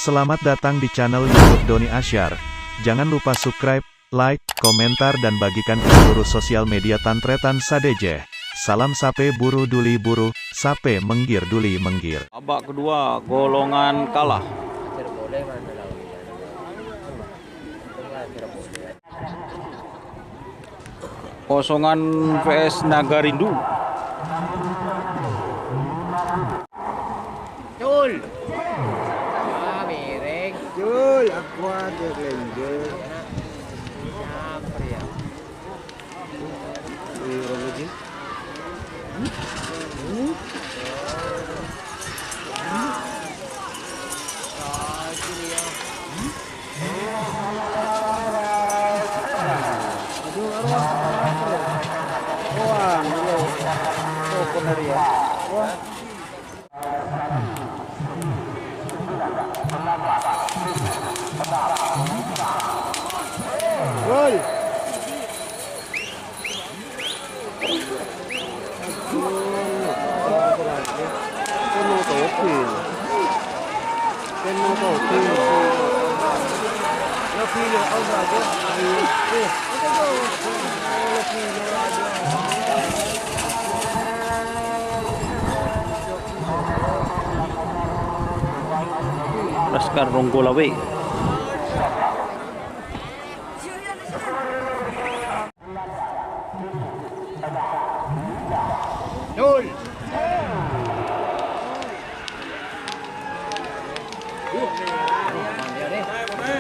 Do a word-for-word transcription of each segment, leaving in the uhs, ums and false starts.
Selamat datang di channel YouTube Doni Asyar. Jangan lupa subscribe, like, komentar, dan bagikan ke seluruh sosial media tan-tarètan sadhâjâ. Salam sapè buru duli buru, sapè mèngghir duli mèngghir. Babak kedua, golongan kalah. Kosongan P S Nagarindu. Cul. Ah, miring. Cul, aku ada kelenjar. Nyamper ya. Ini orang lagi. Gol. Laskar Ronggo Lawe. Nol.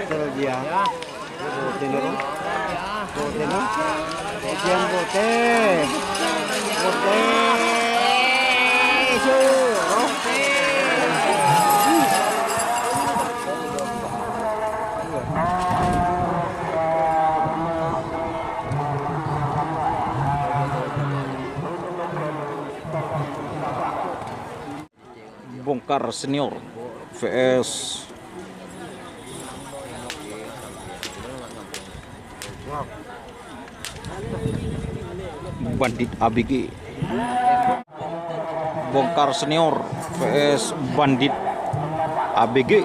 Betul dia. Bote, Nol. Bote, Nol. Bote, bote. Bote. Isu. Bongkar Senior V S Bandit A B G. Bongkar Senior V S Bandit A B G.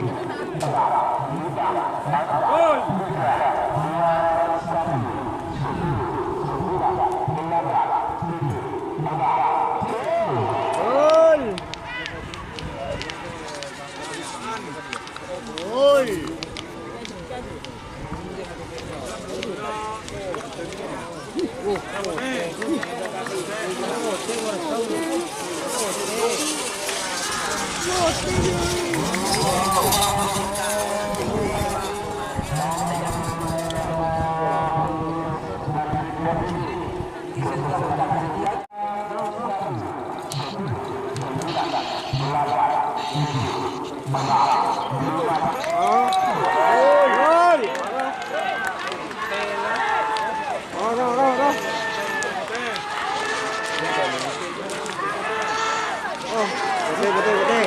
Oh, betul, betul, betul.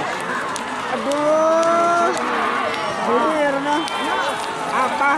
Aduh. Ini ya, Rona. Apa?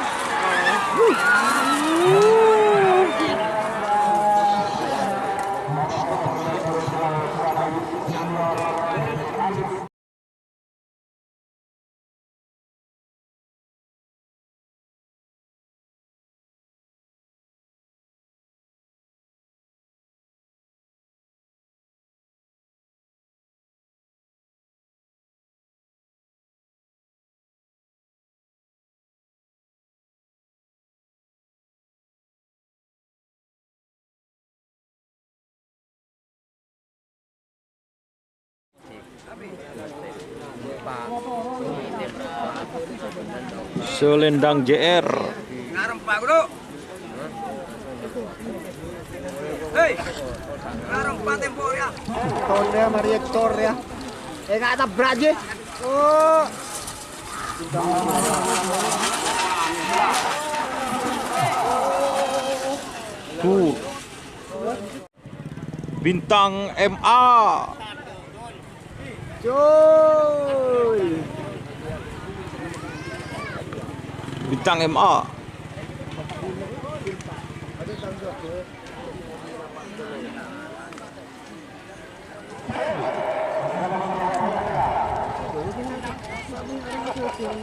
Selendang J R. Hei, ngarang paten po ya. Tonde mari Hector ya. Eh, nggak tabrak aja. Oh. Tuh. Bintang M A. Cuy. Bintang M A. Mas.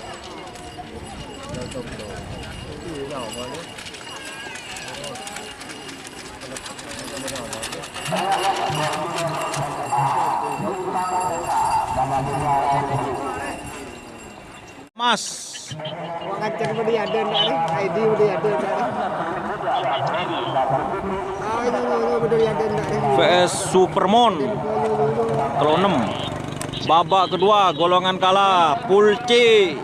Wah, kancèng bâdâ è adâ, enḍâ', rè. I D bâdâ è adâ, enḍâ', rè. Ah, ini, ini, ini, bâdâ è adâ, enḍâ', rè. V S Supermon. Tello ennem. Babak kedua, golongan kala, pool C.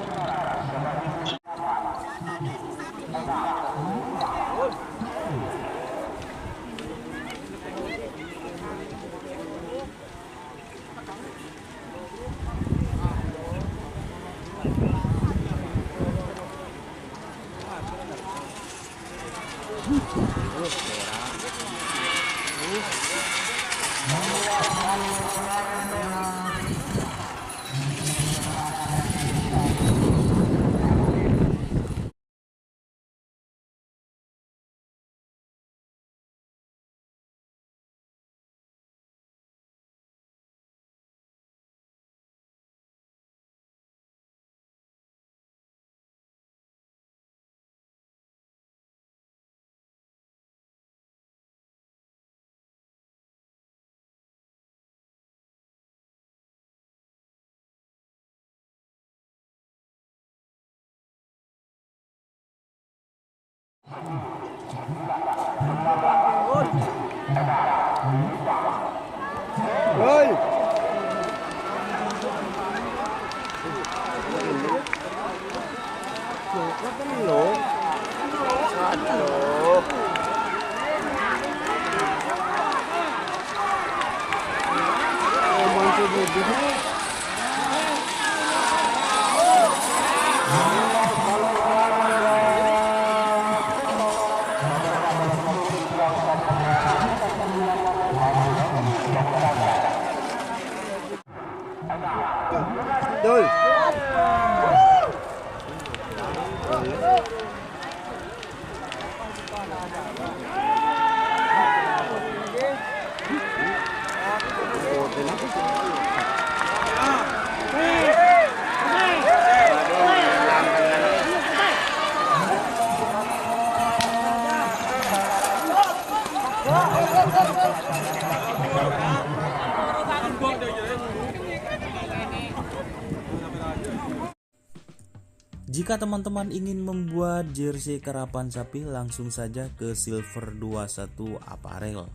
Jika teman-teman ingin membuat jersey Karapan Sapi, langsung saja ke Silver dua satu Apparel.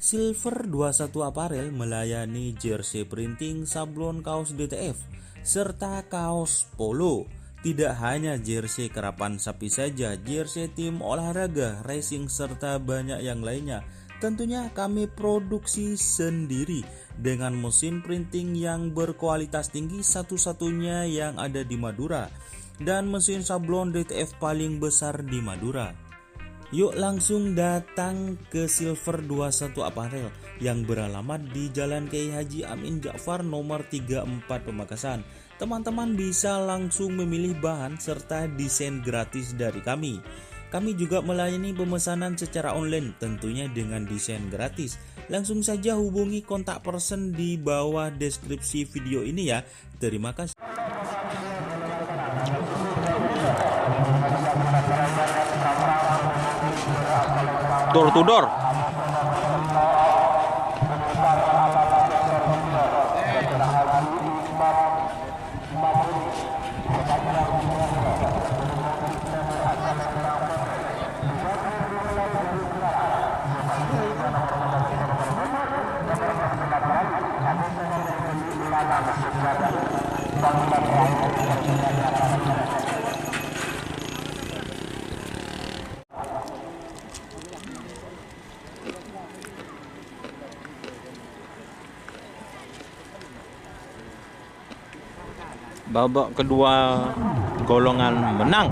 Silver dua satu Apparel melayani jersey printing, sablon, kaos D T F, serta kaos polo. Tidak hanya jersey Karapan Sapi saja, jersey tim olahraga, racing, serta banyak yang lainnya. Tentunya kami produksi sendiri dengan mesin printing yang berkualitas tinggi, satu-satunya yang ada di Madura, dan mesin sablon D T F paling besar di Madura. Yuk langsung datang ke Silver dua satu Apparel yang beralamat di Jalan Kiai Haji Amin Ja'far nomor tiga empat Pamekasan. Teman-teman bisa langsung memilih bahan serta desain gratis dari kami. Kami juga melayani pemesanan secara online, tentunya dengan desain gratis. Langsung saja hubungi kontak person di bawah deskripsi video ini ya. Terima kasih. Door to door. Babak kedua, golongan menang.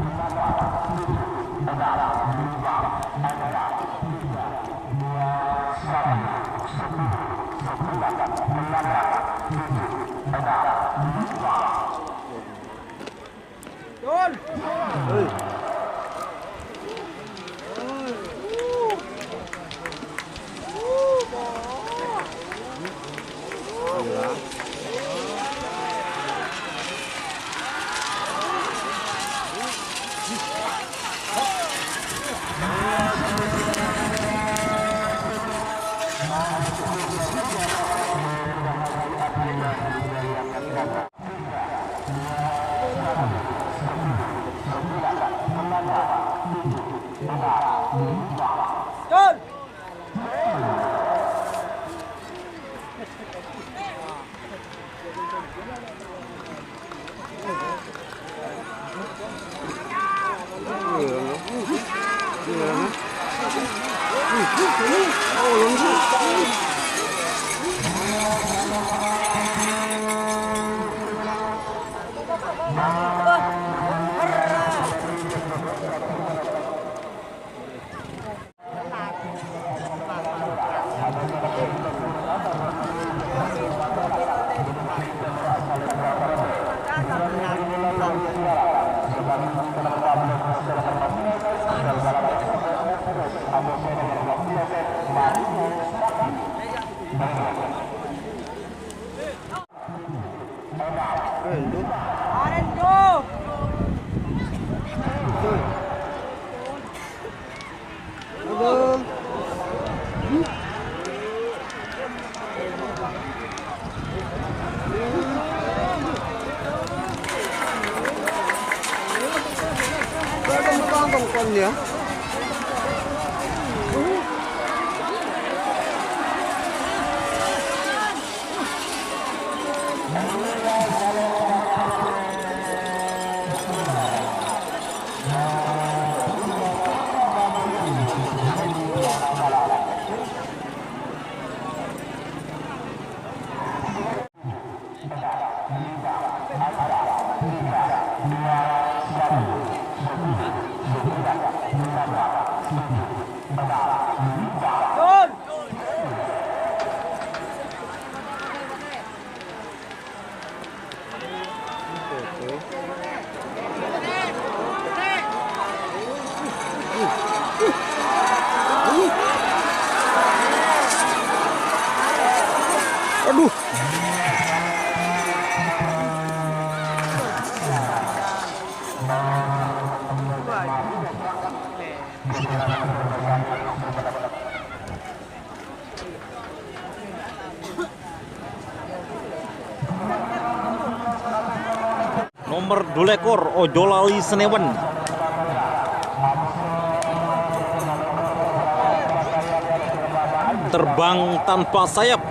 Tongkon ya. Aduh. Nomer dulekor, Ojolali Senewan. Terbang tanpa sayap.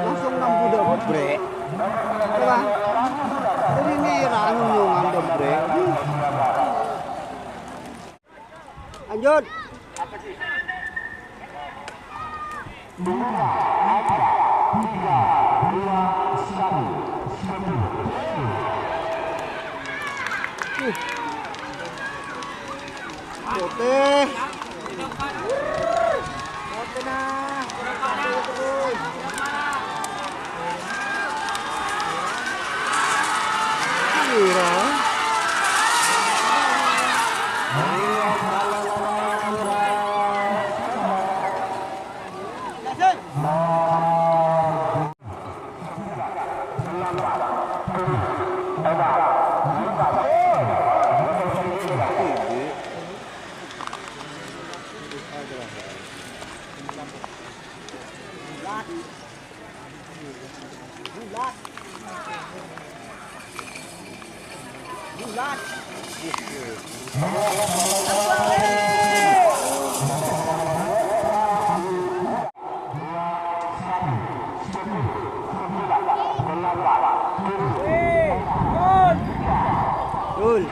Langsung nang budak, Bre. Coba. Jadi ini rangun nyongan, Bre. Lanjut. Putih. Putih, nah. Gol.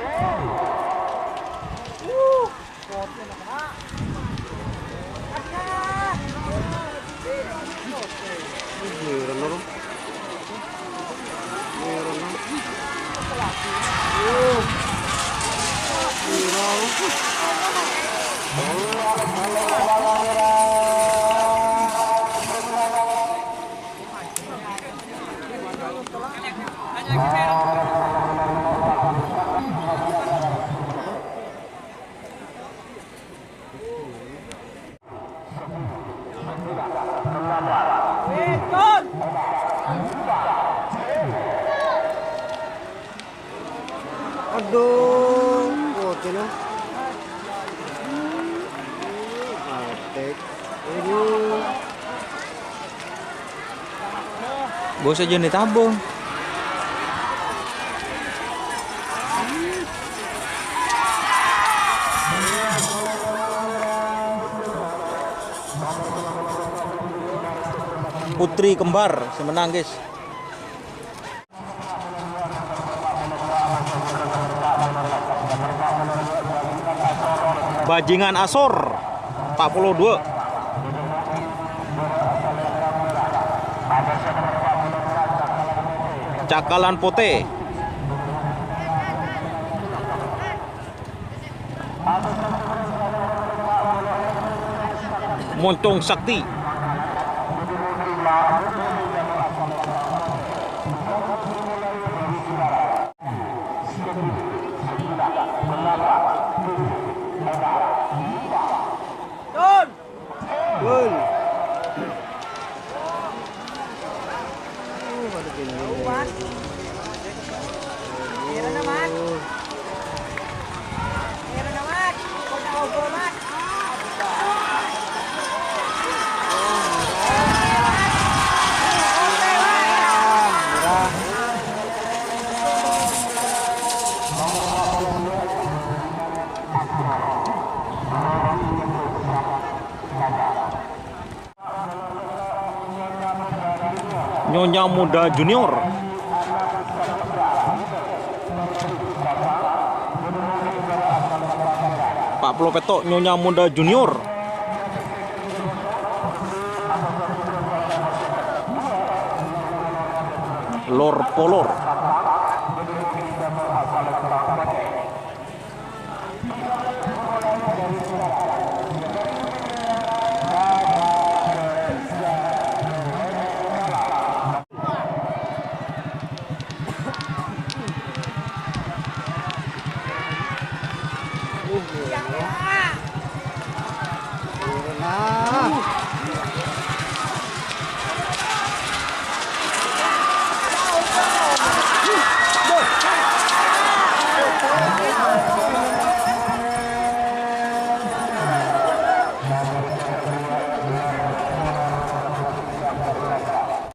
Aduh, kocena. Atek. Aduh. Bos aja nih tabung. Putri kembar sè menang, guys. Bajingan asor, empat puluh dua. Cakalan Potè. Moncong Sakti. Gol. Oh, pada gini. Nyonya Muda Junior. Pa' polo pètto' Nyonya Muda Junior. Lor polor.